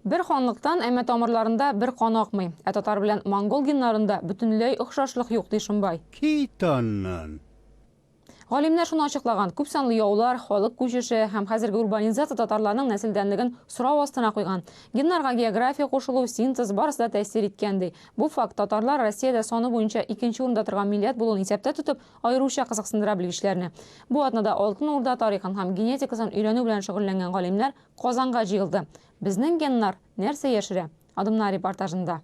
Бер ханлыктан, әмма тамырларында бер кан акмый. Ә татар белән монгол геннарында бөтенләй охшашлык юк, ди Шомбай. Кит аннан! Галимнәр шуны ачыклаган, күпсанлы яулар, халык күчеше һәм хәзерге урбанизация татарларның нәселдәнлеген сорау астына куйган. Геннарга география кушылу, синтез, барысы да тәэсир иткән, ди. Бу факт татарлар Россиядә саны буенча икенче урында торган милләт булуын исәптә тотып, аеруча кызыксындыра белгечләрне. Бу атнада Алтын Урда тарихын һәм генетикасын өйрәнү белән шөгыльләнгән галимнәр Казанга җыелды. Безнең геннар нәрсә яшерә? Адымнар репортажында.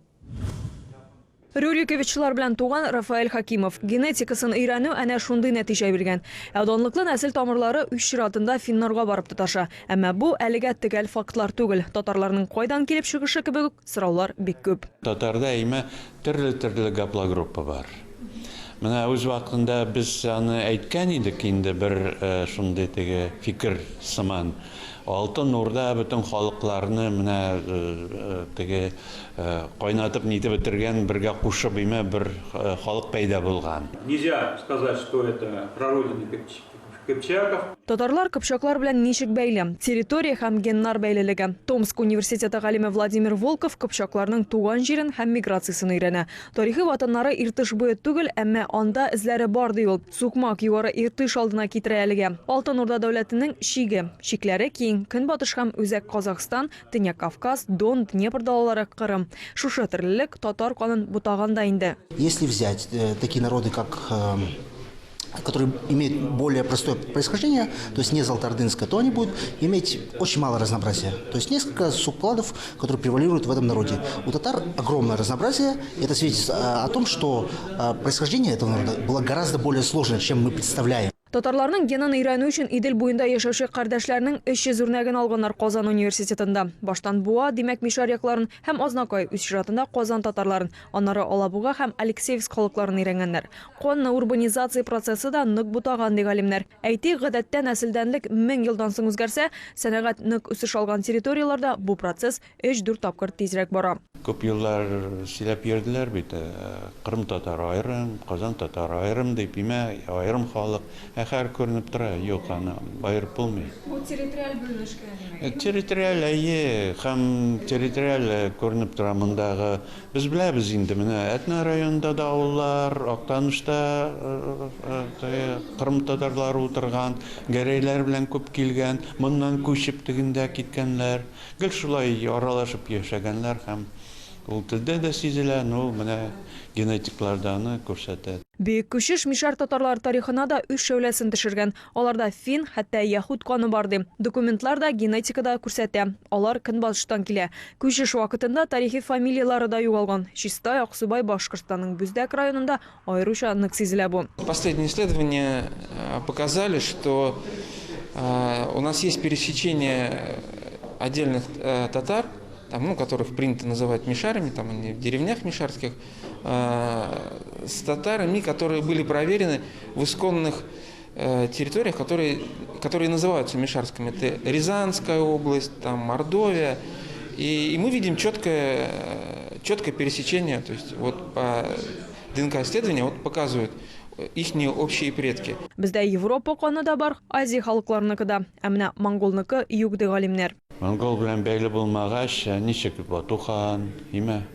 Рюриковичлар белән туган Рафаэль Хәкимов. Генетикасын өйрәнү әнә шундый нәтиҗә биргән. Ә данлыклы нәсел тамырлары үз чиратында финнарга барып тоташа. Әмма бу әлегә төгәл фактлар түгел. Татарларның кайдан килеп чыгышы кебек үк сораулар бик күп. Татарда әймә төрле-төрле гаплогруппа бар. Менә үз вакытында без аны әйткән идек инде бер шундый теге фикер сыман. Алтын Урда бөтен халыкларны менә теге кайнатып нитеп бетергән, бергә кушып име бер халык пәйда булган. Нельзя сказать, что это прародина кыпчаков. Татарлар кыпчаклар белән ничек бәйле? Территория һәм геннар бәйлелеге. Томск университеты галиме Владимир Волков кыпчакларның туган җирен һәм миграциясен өйрәнә. Тарихи ватаннары Иртыш буе түгел, әмма анда эзләре бар, ди ул. Сукмак Югары Иртыш алдына китерә әлегә. Алтын Урда дәүләтенең чиге. Чикләре киң, Көнбатыш һәм Үзәк Казахстан, Төньяк Кавказ, Дон, Днепр далалары, Кырым. Шушы төрлелек татар канын бутаган да инде. Если взять такие народы, как которые имеют более простое происхождение, то есть не золотоордынское, то они будут иметь очень мало разнообразия. То есть несколько субкладов, которые превалируют в этом народе. У татар огромное разнообразие. Это свидетельствует о том, что происхождение этого народа было гораздо более сложное, чем мы представляем. Татарларның генын өйрәнү өчен Идел буенда яшәүче кардәшләрнең 300 үрнәген алганнар Казан университетында. Баштан Буа, димәк, Мишәр якларын һәм Азнакай, үз чиратында Казан татарларын, аннары Алабуга һәм Алексеевск халыкларын өйрәнгәннәр. Канны урбанизация процессы да нык бутаган, ди галимнәр. Әйтик, гадәттә нәселдәнлек 1000 елдан соң үзгәрсә, сәнәгать нык үсеш алган территорияләрдә бу процесс Өч-дүрт тапкыр тизрәк бара. Күп еллар сөйләп йөрделәр бит, Кырым татары аерым, Казан татары аерым дип, имә, аерым халык. Ә хәер күренеп тора, юк, аны аерып булмый. Бу территориаль бүленеш кенә, димәк? Территориаль, әйе, һәм территориаль күренеп тора мондагы. Без беләбез инде, менә Әтнә районында да авыллар, Актанышта теге Кырым татарлары утырган, гәрәйләр белән күп килгән, моннан күчеп тегендә киткәннәр. Гел шулай аралашып яшәгәннәр һәм ул телдә дә сизелә, ну, менә генетиклар да аны күрсәтә. Бөек күчеш мишәр татарлары тарихына да үз шәүләсен төшергән. Аларда фин, хәтта яһүд каны бар, ди. Документлар да, генетика да күрсәтә, алар Көнбатыштан килә. Күчеш вакытында тарихи фамилияләре дә югалган. Чистай, Аксубай, Башкортстанның Бүздәк районында аеруча нык сизелә бу. Последние исследования показали, что у нас есть пересечение отдельных татар, там, ну, которых принято называть мишарями, там они в деревнях мишарских, с татарами, которые были проверены в исконных территориях, которые называются мишарскими. Это Рязанская область, там Мордовия. И мы видим четкое пересечение, то есть вот по ДНК-исследованию вот показывают ихние общие предки. Бездә Европа каны да бар, Азия халыкларыныкы да. Ә менә монголныкы юк, ди галимнәр. Монгол белән бәйле булмагач, ничек Бату хан, име?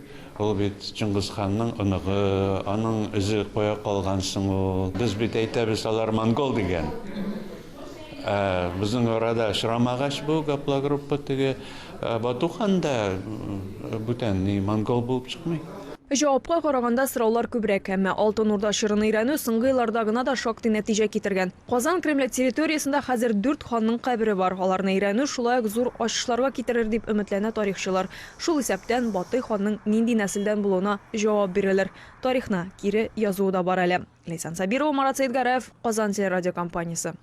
Ул бит Чыңгыз ханның оныгы, аның эзе кая калган соң ул? Без бит әйтәбез, алар монгол дигән. Ә безнең арада очрамагач бу гаплогруппа теге Бату хан да бүтән ни монгол булып чыкмый. Җавапка караганда сораулар күбрәк. Әмма Алтын Урда чорын өйрәнү соңгы елларда гына да шактый нәтиҗә китергән. Казан Кремле территориясендә хәзер дүрт ханның кабере бар. Аларны өйрәнү шулай ук зур ачышларга китерер дип өметләнә тарихчылар. Шул исәптән, Батый ханның нинди нәселдән булуына җавап бирелер. Тарихны кире язуы да бар әле. Ләйсән Сабирова, Марат Сәетгәрәев, Казан телерадиокомпаниясе.